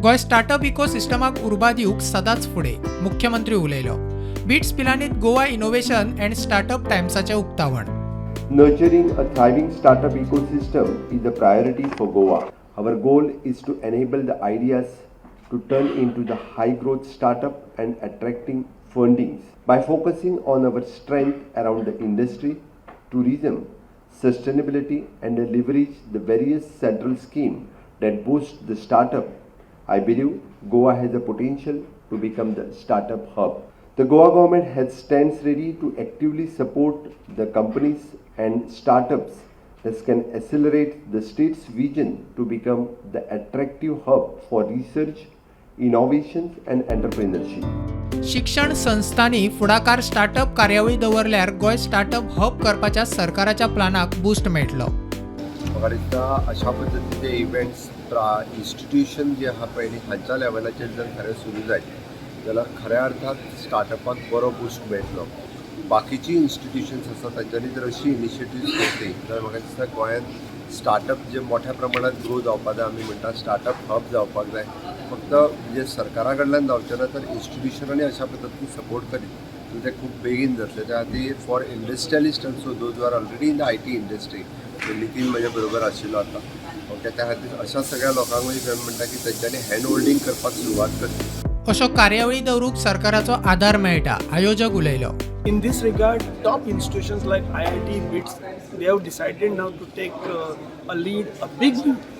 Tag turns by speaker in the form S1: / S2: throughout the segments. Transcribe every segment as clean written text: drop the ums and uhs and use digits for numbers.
S1: Goa startup इकोसिस्टमाक उर्बा दिवंक सदांच फुडें, मुख्यमंत्री उलयलो. बिट्स पिलानीत गोवा इनोव्हेशन अँड स्टार्टअप टायम्साचें उक्तावण.
S2: Nurturing a thriving startup ecosystem is a priority for Goa. Our goal is to enable the ideas to turn into the high growth startup and attracting fundings. By focusing on our strength around the industry, tourism, sustainability and leverage the various central schemes that boost the startup, I believe Goa has the potential to become the startup hub. The Goa government has stands ready to actively support the companies and startups that can accelerate the state's vision to become the attractive hub for research, innovations and entrepreneurship.
S1: शिक्षण संस्थांनी फुडाकार startup कार्यावळी दवरल्यार Goa startup hub करपाच्या सरकाराच्या प्लानाक boost मेळटलो.
S3: म्हाका दिसता, अशा पद्दतीचे इव्हेंट्स इन्स्टिट्यूशन जे आहा पळय न्ही, हांच्या लेवलाचेर जर खरें सुरू जायत जाल्यार खऱ्या अर्थात स्टार्टअपाक बरो बुस्ट मेळटलो. बाकीची इन्स्टिट्युशन्स आसा, तांच्यांनी जर अशी इनिशिएटिव्स घेतली जाल्यार म्हाका दिसता गोंयांत स्टार्टअप जे मोठ्या प्रमाणात ग्रो जावपाक जाय, आमी म्हणटा स्टार्टअप हब जावपाक जाय, फक्त म्हणजे सरकारा कडल्यान जावचें ना, तर इन्स्टिट्युशनांनी अशा पद्दतीन सपोर्ट करीत जाल्यार ते खूब बेगीन जातले. त्या खातीर for industrialist also, those are already in the IT industry, Nitin म्हज्या बरोबर आशिल्लो आतां, ओके, त्या खातीर अशा सगळ्या लोकांक आमी म्हणटा की तेंच्यांनी हँड होल्डींग करपाक सुरवात करची.
S1: अशो कार्यावळी दवरूंक सरकाराचो आदार मेळटा, आयोजक उलयलो.
S4: In this regard, top institutions like IIT, BITS, they have decided now to take a lead, a big lead.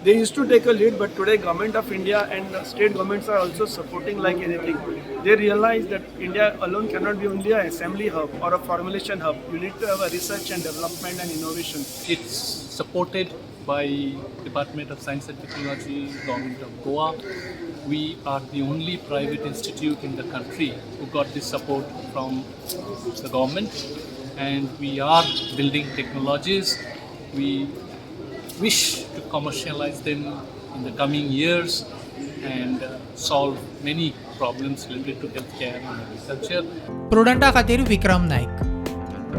S4: They used to take a lead, but today Government of India and state governments are also supporting like anything. They realize that India alone cannot be only an assembly hub or a formulation hub. You need to have a research and development and innovation.
S5: It's supported by Department of Science and Technology, Government of Goa. We are the only private institute in the country who got this support from the government, and we are building technologies. We wish to commercialize them in the coming years and solve many problems related to healthcare and agriculture.
S1: प्रुडंटा खातीर विक्रम नायक.